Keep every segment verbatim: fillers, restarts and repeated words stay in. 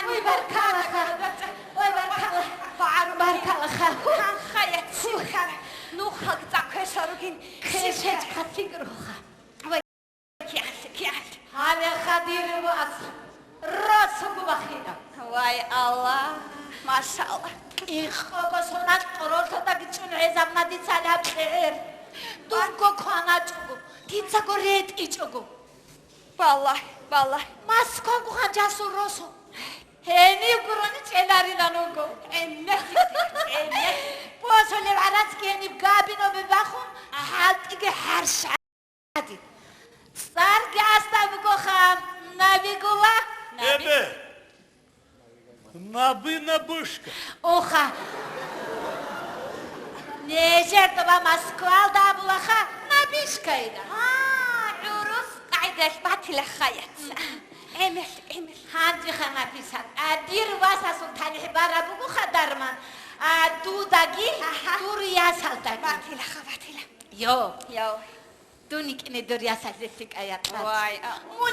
Ой, баркалаха. Ой, баркалаха. Баркалаха. Нухалъ цӀакъ квеша ругин. КвешечӀха, лъикӀ руха. Ой, кигӀалли, кигӀалли. Гьале хадир вас росуго бахина. Вай, Аллагь, машаллагь. Икъого сонал къоролъодаги чӀун гӀезабна дица гьаб кьегӀер. Дурго кваначӀого, дицаго ретӀичӀого. Балагь, балагь. Москваго хъанчасул росу. Гьенив гурони чӀеларилан вуго. Гьениб, гьениб. Босулеб гӀарацги гьениб габино бебахун, хӀалтӀиги хӀарщ гӀади. ЦӀарги асда бугоха, Набигула. Эбе! Наби Набушка. Оха. Нежер доба Москвалда абулаха, Набишка ида. А, гӀурус къайдалъ батила хаяц. Эмел, эмел. Гьанжеха, Написат, а, дир васасул талихӀ бараб бугоха дарман, а, дудаги, дур ясалдаги. Батила ха, батила. Йо. Йо. Дун йикӀине дур ясалъе лъикӀа якъац. Вай, а. Мун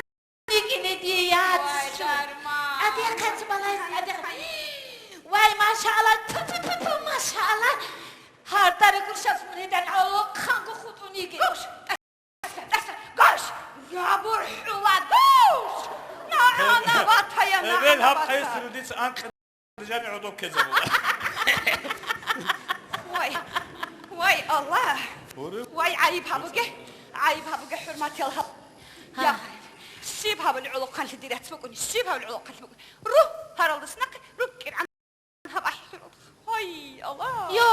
йикӀине дие яц. Вай, дарман. Адехъац балайс, адехъ. Вай, машаалла, ту-ту-ту-ту, машаалла. Гьардарегу шаф мун гьедан гӀолохъанго хутӀун йиги. Гуш, тӀаса, тӀаса, гуш. Я бурхӀула, гуш. На, на, на, ватая, на, эбел на, гьаб ватая. Къайсру дица анкъ Жами гӀодов ккезабула. Вай, вай, Аллагь! Гьури. Вай, гӀайиб гьабуге, гӀайиб гьабуге, хӀурматиял гьаб. Гьа. Я, щиб гьабули гӀолохъанлъи дир яц букӀуни, щиб гьабули гӀолохъанлъи букӀуни? Ру, гьаралдас нахъе, ру, КӀиргьан гьаб ахӀи хӀурмат. Гьай, Аллагь! Йо,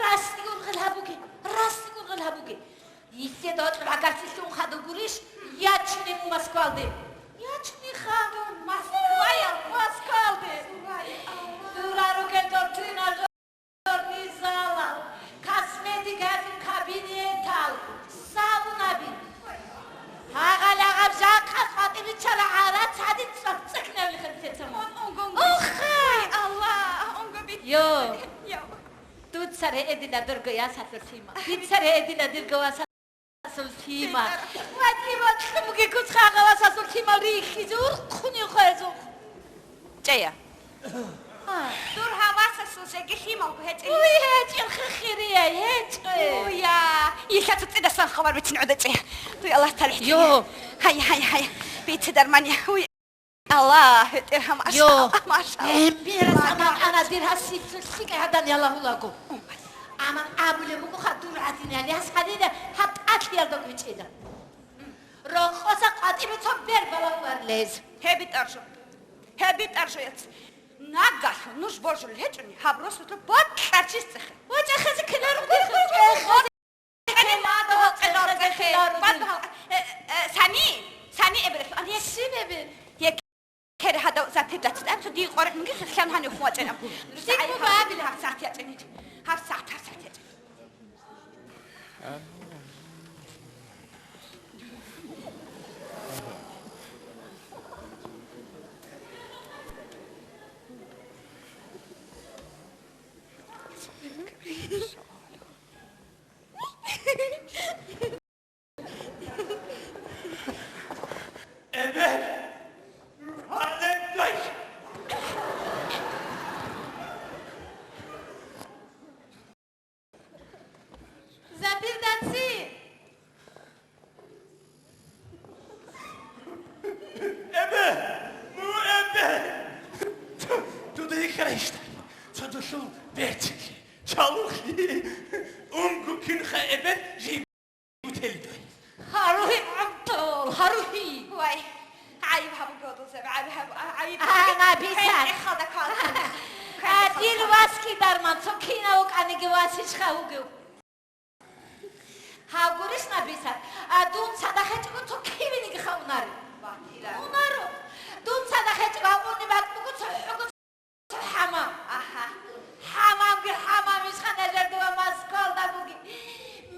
растигун гъил гьабуге, растигун гъил гьабуге. Иллъе докьул гӀагарцилъун хадур гурищ, ячуни мун Москвалде. Ячуни ха. Москваял, Москвалде. Дура ругел дор тренажерный залал, косметик гьабил кабинетал, сабунаби. Гьагъал-гьагъаб жакъа къватӀибиччала гӀарац гьадин цӀакъ-цӀикӀ нелехъин тецамун. Уха! Ой, Аллагь, онго бит. Йо. Йо. Дуца реэдила дурго ясалъур лъимал. Дица реэдила дирго васасул лъимал. Ва дир вацлъун бугеккус хагъа васасул лъимал рихьизе урхъуни хвезухъ. ЧӀея. А. Дур гьав васасул жеги лъималго гьечӀин. Уй, гьечӀин, хихирияй, гьечӀо. Уя, илъа цоцӀидасан хабар бицин гӀодачӀея. Дуй Аллагь талихӀ. Йо. Гьай, гьай, гьай. Бице дармани. Уй. Аллагь, БетӀергьан, машалла, машалла. Гьембирас аман ана дир гьасилъулъ лъикӀа гьадан ялагьулаго. Аман абулеб бугоха дур гӀадинал яс гьадида гьаб тӀатлъиялда гьечӀила. Рокъоса къватӀибе цо бер балагьуларилез. Гьеб битӀаржо. Гьеб битӀаржо яц. Нагагь нуж божулел гьечӀони, гьаб росулъа бокьарчис цӀехе. Ва чӀехезе ккеларо, чӀехезе. Сани, сани эбелалъул ан. Щиб эбел? Кер гьадав запидлъи тӀад цо дие къорекь мунгихъе хъян гьанив хъун вачӀана. ЛъикӀ буго абила. Гьаб сахт ячӀанид. Гьаб сахт, гьаб сахт ячӀанид. Эбел! Гьале дой! Забирдаци! Эбе! Ну, эбе! Ту, туда ихарайшта. Цо дулъул берцинлъи, чалухъи. Унго кинха эбе жи гутелдой. Гьарухи, ГӀабдул, гьарухи! Вай, гӀайиб гьабуге, гьудулзаби, гӀайиб гьабу-, а, гӀайиб. А, гьабуге. Набиса. Квен эхалда квалкван. Квен эхалда квалкван. Дир васги дарман, цо кинав вукӀаниги васищха вугев? Гьав гурищ, Набиса, а, дун цадахъ гьечӀого цо кивениги хаунаре. Батила. Унаро. Дун цадахъ гьечӀого гьав уни бакӀ буго цо хӀугу. ХӀамам. Аха. ХӀамамги хӀамам, ишхъана жергила Москвалда буги.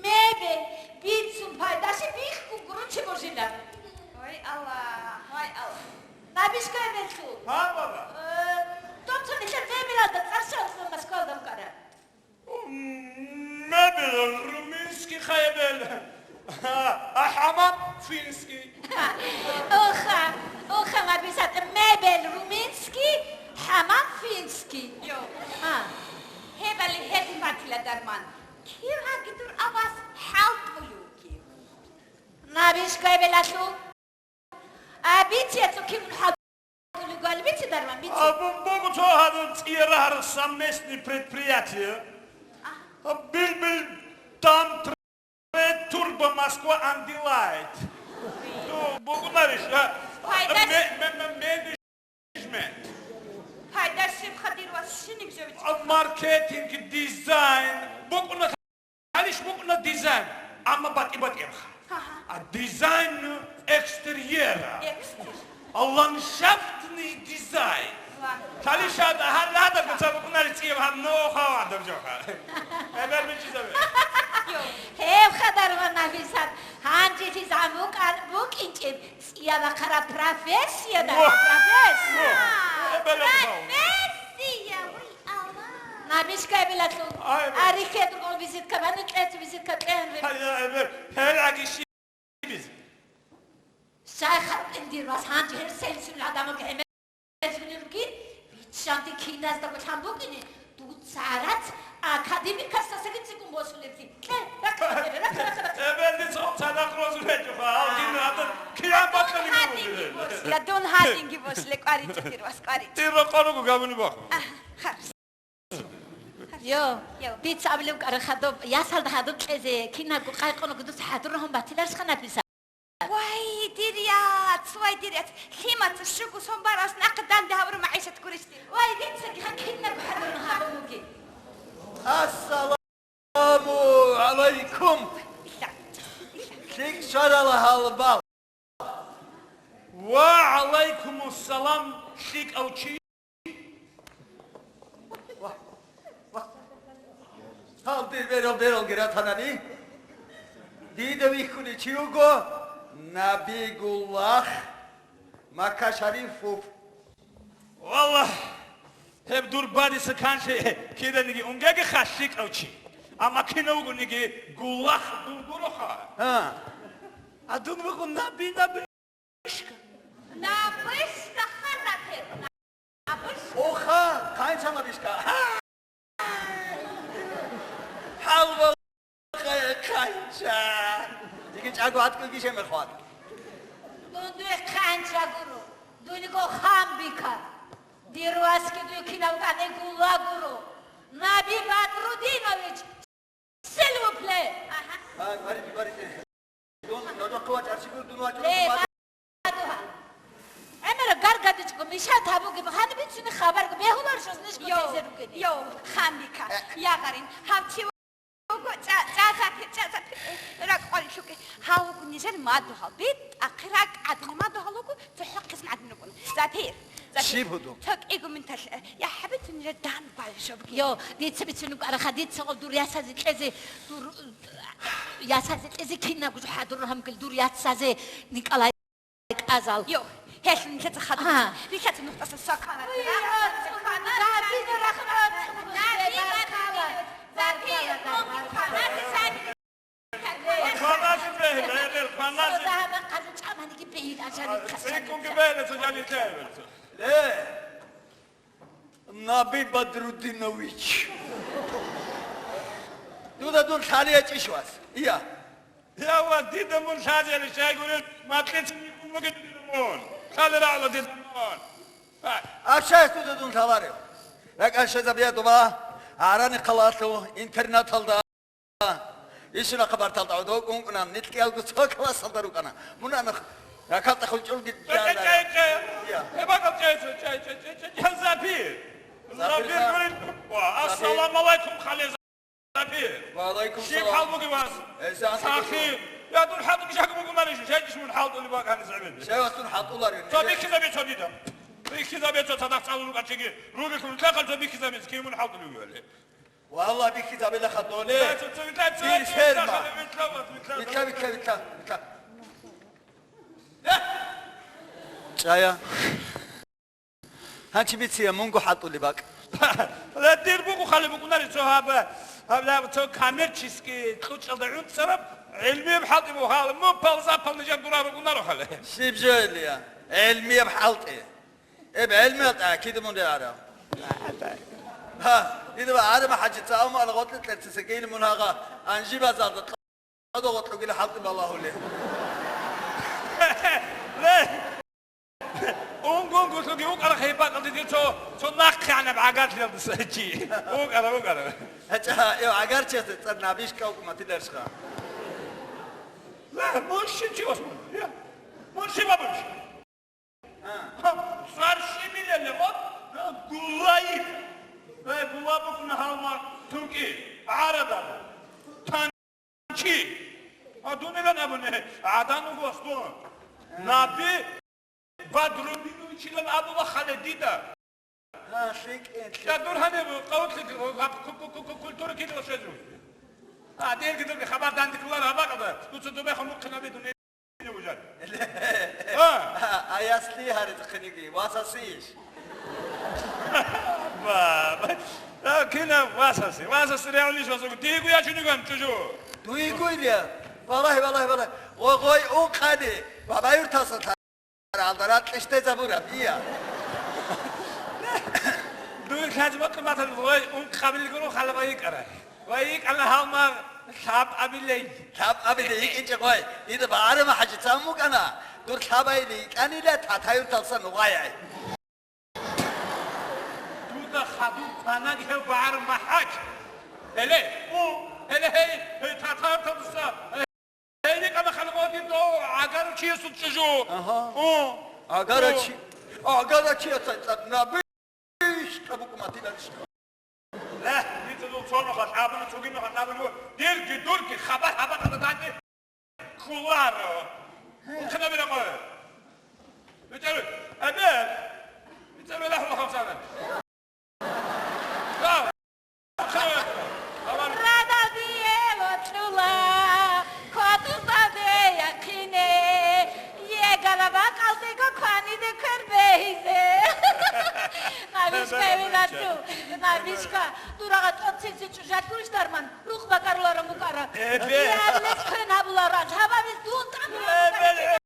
Мебель, бицун пайдалъи бихьун гурун чи божила. Ой, Аллагь, ой, Аллагь. Набишка эбеллъул. Гьа, баба. Э, томцо нилъер мебелалда цӀар щалъула Москвалда букӀара. Мебель румынский хай эбел. А, а хӀамам? финский. Оха, оха, Набисат, мебель румынский, хӀамам финский. Йо. А. Гьебали гьелъин батила, Дарман. Кив гьаги дур авас хӀалтӀулев вугев? Набишкай белалъул. Абициялъул кивун хӀалтӀулев вуго, Албици, Дарман, бици. Абун буго цо гьадин цӀия рагьараб совместный предприятие. А. Билбил дам Редтурбо Москва Андилайт. Ну, букӀунарищ, а? Пайдас- Ме-, ме-, ме-, менеджмент. Пайдас щибха дир вас щиниб жо вичӀ? А, маркетинг, дизайн. БукӀуна, гьалищ букӀуна дизайн, амма батӀи-батӀиябха. Ага. А дизайн экстерьера. Экстер. Ландшафтный дизайн. Ландшафт. Талишада гьар ладаб гуца букӀунарищ цӀияб гьаб нохъа вадаб жоха. Эбер бичӀчӀизабе. Гьев хадар ва Набисат, гьанжелъи замукъан букӀинчӀеб цӀияб ахъараб профессия дар, Во! профессия. Во! Эбер гуца. Профессия, уй, Аллагь. Набишка эбелалъул. Ай, эбер. Арихе дургъул визитка, бани кьецӀ визитка кьен. Гьай, эбер, гьел аги щибиз. Щай халкъин дир вас гьанже гьел сенсул гӀадамал гӀемерлъунел ругин, биччанти киназдаго лъан букӀине, дуца гӀарац академикасдасаги цӀикӀкӀун босулебги. Кье, рахъа, рахъа, рахъа, рахъа. Эбелги цо цадахъ розулечӀо, гьалгин гьадин киян батлани. Дун гьадинги босла, дун гьадинги босла, кӀваричӀо дир вас, кӀваричӀо. Дир рокъор руго габуни бахъ. Ахъ, харс. Йо, Йо. Дица абулев кӀара хадуб, ясалда хадуб кьезе, кинабго къайкъунаго дуца хӀадур рагьун батиларищха, Набисат? Вай, дир яц, вай, дир яц. Лъимаца щуго сон барас нахъе данде гьабураб магӀишат гурищ дир. Вай, дицаги ха кинабго хӀадур гьабун бугин. Ассаламу гӀалайкум. Илла, илла. ЛъикӀ щварала гьалбал. Ва гӀалайкумуссалам, лъикӀав чи. Ва, ва. Гьалде берал-бералги ратанани, дида вихьулев чи вуго Набигуллагь Макашарифов. Валлагь, гьеб дур бадиса канлъи киданиги унгеги халлъикӀав чи. Амма кинав вугониги гуллагь дун гуроха. А. А дун вуго Наби, Наби. Набишка ханатер, набишка. Оха, хъанча набишка. ХӀалвал хъанча. Диги чӀаго гьатӀкӀуги шемер хват. Дун дуе хъанча гуро, дуниго ханбика. Дир васги дуе кинав тӀане гула гуро. Наби Бадрудинович, Силвупле! Ага. А, бари, бари. Дун, дун, дун, дун, дун, Ле, дун. Бадугьа. ГӀемер гаргадичӀго, мишат гьабуги, гьаниб бицуни хабарго, бегьуларищ озничӀго Йо, тезе ругели. Йо, ханбика, Э. ягъарин, гьав чи вуго, ца, ца, запир, ца, запир, э, ракӀ къварилъуги. Гьав вуго нижер мадугьал, битӀахъи ракӀ гӀадин мадугьал вуго, цохӀо хъизан гӀадин ругун. Запир, запир. Щиб гьудул? Цо кӀиго минуталъ, э, я хӀабицун нижер дан балищ обги. Йо, дица бицунеб кӀараха, дица гъол дур ясазе кьезе, дур, ясазе кьезе кинабго жо хӀадур гьамгил дур яцазе, Николай кӀазал. Йо, гьелъ нилъеца хадуб. А. Нилъеца нухтӀаса сакана. Ой, рахмат, рахмат, рахмат, баркала, баркала, баркала. Хваназин бегьила, эбел, хваназин. Сода гьаб хъаза чӀаманиги бегьила, жаниб хъаза. ЦӀикӀкӀунги бегьила, цо жаниб бегьила. Ле, Наби Бадрудинович. Дуда дун лъалия чӀищ вас? Ия. Я, ва, дида мун лъазели щайгурел, макьицин йикӀун бугин дида мун. Лъалера гӀала дида мун. Ай. Аб щай дуда дун лъаларев? РакӀал щвезабиядума, гӀарани хъалалъув интернаталда. Ишина хабар талда гӀодов кӀункӀунан, нилъ кӀиялго цо классалда рукӀана. Мун ана ракалда хӀучӀулги чӀай, чӀай, чӀай, чӀай. Я. Гьеб бакӀал чӀай, чӀай, чӀай, чӀай, чӀай, Запир. Запир, Запир ха. Гурин. Ва, Запир. Ассаламу алайкум, хали Запир. Ва алайкум салам. Щиб хӀал буги вас? Эсен. Сахи. Я, дур хӀатӀу бижаго буго мариш, шайчиш мун хӀалтӀули бакӀани Запир. Шай вас дун хӀалтӀуларин. Цо бихьизаби цо дида. Бихьизаби цо цадахъ цӀалул бачиги. Руги хун лъахал цо бихьизаби кимун хӀалтӀули вали. Валлагь, бихьизабила хадоле. Дир ферма. Витла, витла, витла, витла. ЧӀая. Гьанчи бицея, мунго хӀалтӀулеб бакӀ. Ла дир буго хали букӀунари цо гьаб, гьаб, гьаб цо коммерческий кьучӀалда гӀунцӀараб, ГӀилмияб хӀалтӀи буго, гьала, мун палза-пал нижер дурарун унаро хала. Щиб жо гьелия? ГӀилмияб хӀалтӀи. Эб гӀилмиялда кида мун регӀарав? Гьа, дида ва гӀарама хӀажица амма ана гъотӀи кьерцисегейин мун гьагъа анжи базалда кьодо гъотӀугила хӀалтӀи балагьуле. Ле! Унго-унгулъуги вукӀарахъе гьеб бакӀалде дир цо, цо нахъегӀанаб гӀагарлъиялдаса чи. ВукӀара, вукӀара. ГьечӀа, эв гӀагарчиясда цӀар набищ кӀавкӀ матиларищха? Ла, мун щив чи осман? Я. Мун щив абунищ? Ха, цӀар щибилали, от, гуллайи. Э, гулла букӀуна гьалма туркӀи, гӀарада. Чи? А дунилан абуни, гӀадан вуго аслу. Наби Бадрудиновичилан абула хала дида. Гьа, лъикӀин, лъикӀин. Я дур гьаниб къавлъи, а, ку-, ку-, ку-, ку-, культура кидал щвезу. А, дерги дурги хабар дандикулар гьабакъада, дуца дубехун мухъинаби дуни вужан. А? А, аясли гьаризахъиниги, васасийищ? Ба, ба. А, кина васаси? Васаси реалниш васугу. Дигу я чуни ган, чужу? Дуйгуй рия? Валлагь, валлагь, валлагь. Гъой, гъой, ункъани, бабаюртаса таралда ракьиштезабураб, ия. Дуй хадж бакъи матал гъой, ункъабил гуро халба йикӀара. Ва йикӀана гьалмагъ лъаб абилей. Лъаб абилей йикӀинчӀеб гъой. Дида багӀарама хӀажицан букӀана, дур лъабайиле йикӀанила татаюрталса нугъаяй. Дуда хадуб кванаг гьев багӀарама хӀач. Гьеле, у, гьеле гьей, гьей татарталдаса. Гьей йикӀана халгъоди дов гӀагарав чиясул чӀужу. Ага. У. ГӀагарав чи-, гӀагарав чиясул цӀад наби. Ишта букӀу матилалищ. Ле, дица дул цо нухалъ абуна, цоги нухалъ абуна, дирги дурги хабар гьабатӀа дагьги кколаро. Ухъна биракъо. БетӀер, абе, бетӀер велахӀула хамсана. Ра. Радалдие вокьула, кватӀузалде яхъине, егара бакӀалдего кваниде квер бегьизе. Набишка, эвелалъул, набишка, дурагъа тӀоцинси чӀужалъулищ дарман, рукъ бакӀаруларан букӀара. Эбе. Диаллес квен гьабуларан, гьабабиз дун тӀамураб. Эбе.